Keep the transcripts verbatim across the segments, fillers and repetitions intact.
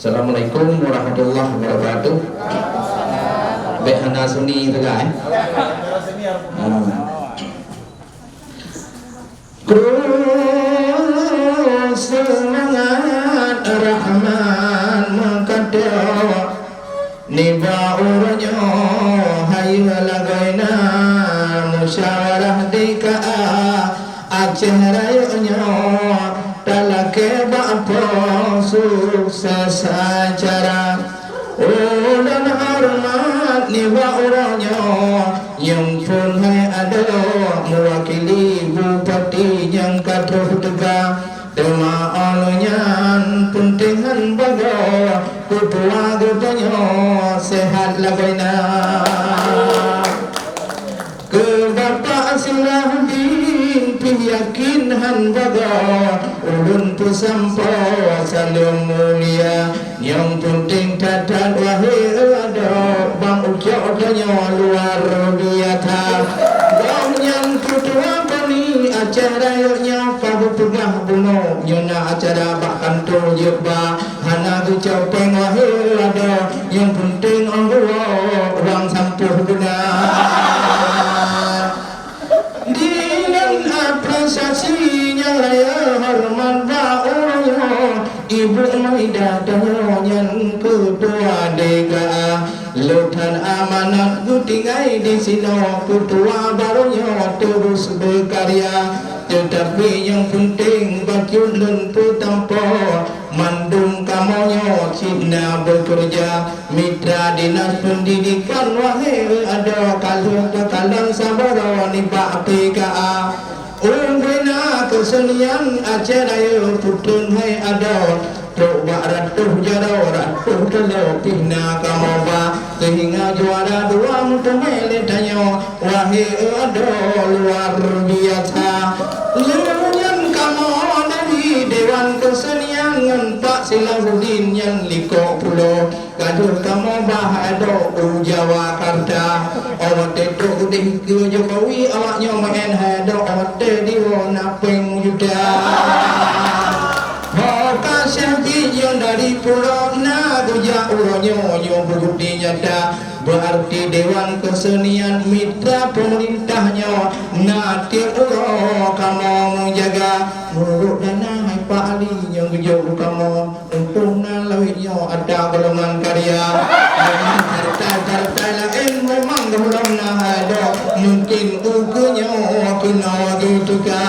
Assalamualaikum warahmatullahi wabarakatuh. Bèk hana sunyi teuga, eh? Ah. Kru seumangat Rahman meukato, nibak uroe nyoe hayeue lagoina musyawarah di K A Aceh Rayeuk nyoe talakèe bak po sukses acara. Ulôn horeumat nibak uroe nyoe, nyang phôn hai adoe meuwakili bupati nyang ka troh teuka. Teuma óh lheueh nyan peunteng han bagoe, keutua geutanyoe seuhat lagoina. Keu Bapak Sirajuddin pih yakin han bagoe, ulôn peusampoe saleuem mulia. Nyang peunteng that-that wahé adoe, bang ucok tanyoe luar biasa. Gobnyan keutua kami Aceh Rayeuk nyoe ka geupeugah bunoe nyoe na acara bak kantô jeuet ba. Hana geucok péng wahé adoe, nyang peunteng óh geuwoe ureueng sampôh beuna. Di lam apresiasi nyang raya horeumat bak uroe nyoe, Ibu Maidah tanyoe nyan keutua D K A. Lôn that amanat geutinggai disinoe, keutua barô nyoe terus beukarya. Teutapi nyang peunteng bacut lôn peusampoe, mandum kamoe nyoe cit na beukeureuja. Mitra dinas peundidikan wahé adoe ka lheueh takalon sabarô nibak P K A. Ubena keuseunian Aceh Rayeuk peutrön hai adoe, trok bak ratoh jaroe, ratoh taloe pih na kamoe ba, seuhingga juara dua meuteumé lé tanyoe. Wahé adoe luar biasa. Lheueh nyan kamoe dari Dewan Keuseunian ngon Pak Silahuddin nyang likok pulo. Ka deuh kamoe ba hai adoe u Jawakarta. Óh watèe trok udeh keu Jokowi, awak nyoe meu'en hai adoe, óh watèe diwoe na péng juta. Ho ka seuhti nyang dari pulo na geujak uroe nyoe, nyoe beubukti nyata. Beuarti Dewan Keuseunian mitra peumeurintah nyoe na tiep uroe kamoe meujaga. Meunurot dana hai Pak Ali nyang geujok keu kamoe, untông na lawét nyoe atra golongan karya. Deungon partai-partai laén memang gohlom na hai adoe, mungkin ukeue nyoe keunoe geuteuka.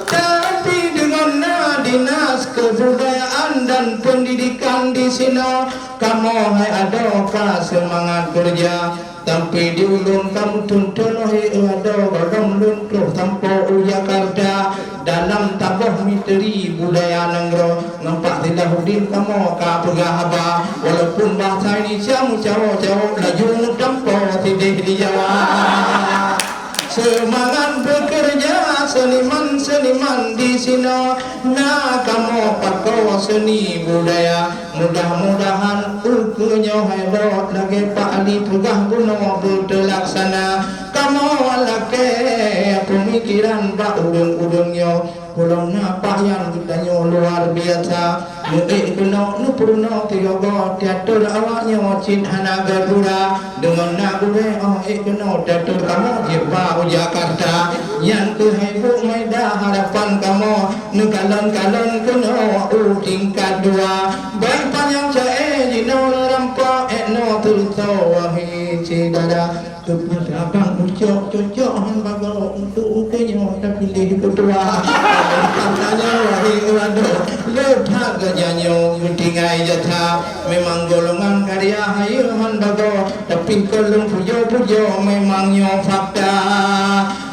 Tapi deungon na Dinas Kebudayaan dan Pendidikan disinoe, kamoe hai adoe ka seumangat keureuja. Sampoe di ulôn ka meuthon-thon wahé adoe, gohlom lôn troh sampoe u Jakarta. Dalam saboh misteri budaya nanggroe, ngon Pak Silahuddin kamoe ka peugah haba. Walaupun bahasa Indonesia meucawök-cawök, laju meutampo sideh di Jawa. Seumangat beukeureuja seuniman-seuniman disinoe, na kamoe pakoe seuni budaya. Mudah-mudahan ukeue nyoe hai adoe lagèe Pak Ali peugah bunoe beuteulaksana. Kamoe lakèe peumikeran bak ureueng-ureueng nyoe. Gohlom na payan geutanyoe luar biasa. Meuék keunoe neupeurunoe tiga goe, teater awak nyoe cit hana geugura. Deungon na gurèe óh ék keunoe, teater kamoe jeuet ba u Jakarta. Nyan keuh hai Bu Maidah harapan kamoe, neukalon-kalon keunoe u tingkat dua. Bèk panyang ca-e jinoe rampa, ék noe teurimong wahé syedara. Teupeu abang ucok cocok han bagoe untuk ukeue nyoe tapiléh keutua. Katanya wahé adoe, le that geutanyoe geutinggai jasa. Memang golongan karya hayeue han bagoe, tapi kon lôn pujoe-pujoe memang nyoe fakta.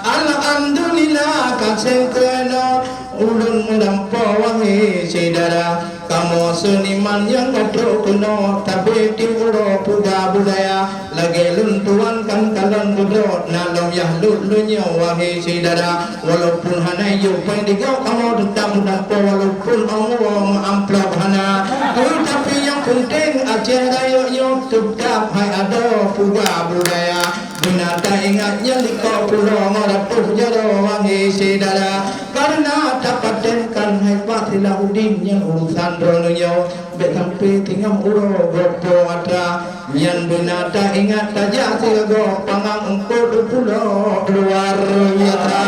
Alhamdulillah ka seukeunong ulôn meulampo wahé syedara. Kamoe seuniman nyang ka trok keunoe, tabé tiep uroe peugah budaya. Lagèe lôn tuan kan kalon keudroe, na lom yah lôn lôn Nyoe wahé syedara, walaupun hana ijok péng digok kamoe teutap meutampo, walaupun Allah meuamplop hana. Teutapi nyang peunteng Aceh Rayeuk nyoe teutap hai adoe peugah budaya. Beuna taingat nyan likot pulo ngon ratoh jaroe wahé syedara. Kareuna tapatenkan hai Pak Salahuddin nyan urusan droeneuh nyoe. Bék sampoe teungoh uroe gob po atra. Nyan beuna taingat tajak silagoe pangang eungkôt u pulo luar biasa.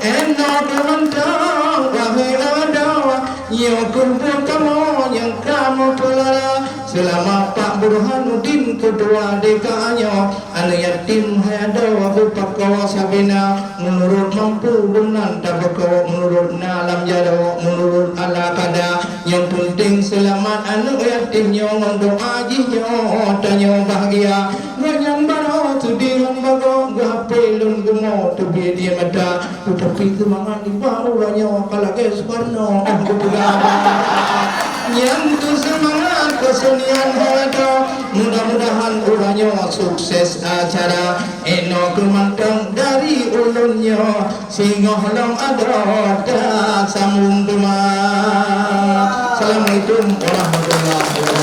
Enoe mantong wahé adoe, nyoe keuh buet kamoe nyang kamoe peulara. Seulama Pak Burhanuddin keutua D K A nyoe, aneuk yatim hai adoe geupakoe sabena. Meunurot mampu lôn nan tapakoe, meunurot na lam jaroe, meunurot ala kada. Nyang peunteng seulamat aneuk yatim nyoe ngon doa jih nyoe tanyoe bahgia. Gobnyan baroe seudeh ngon bagoe geuhapé lôn geumo teubiet ié mata. Teutapi seumangat nibak uroe nyoe ka lagée Sukarno óh geupeugah. Nyan keuh seumangat keusenian hai adoe. Mudah-mudahan uroe nyoe sukses acara. Enoe keuh mantong dari ulôn nyoe. Singoh lom adoe tasambong teuma. Assalamualaikum warahmatullahi wabarakatuh.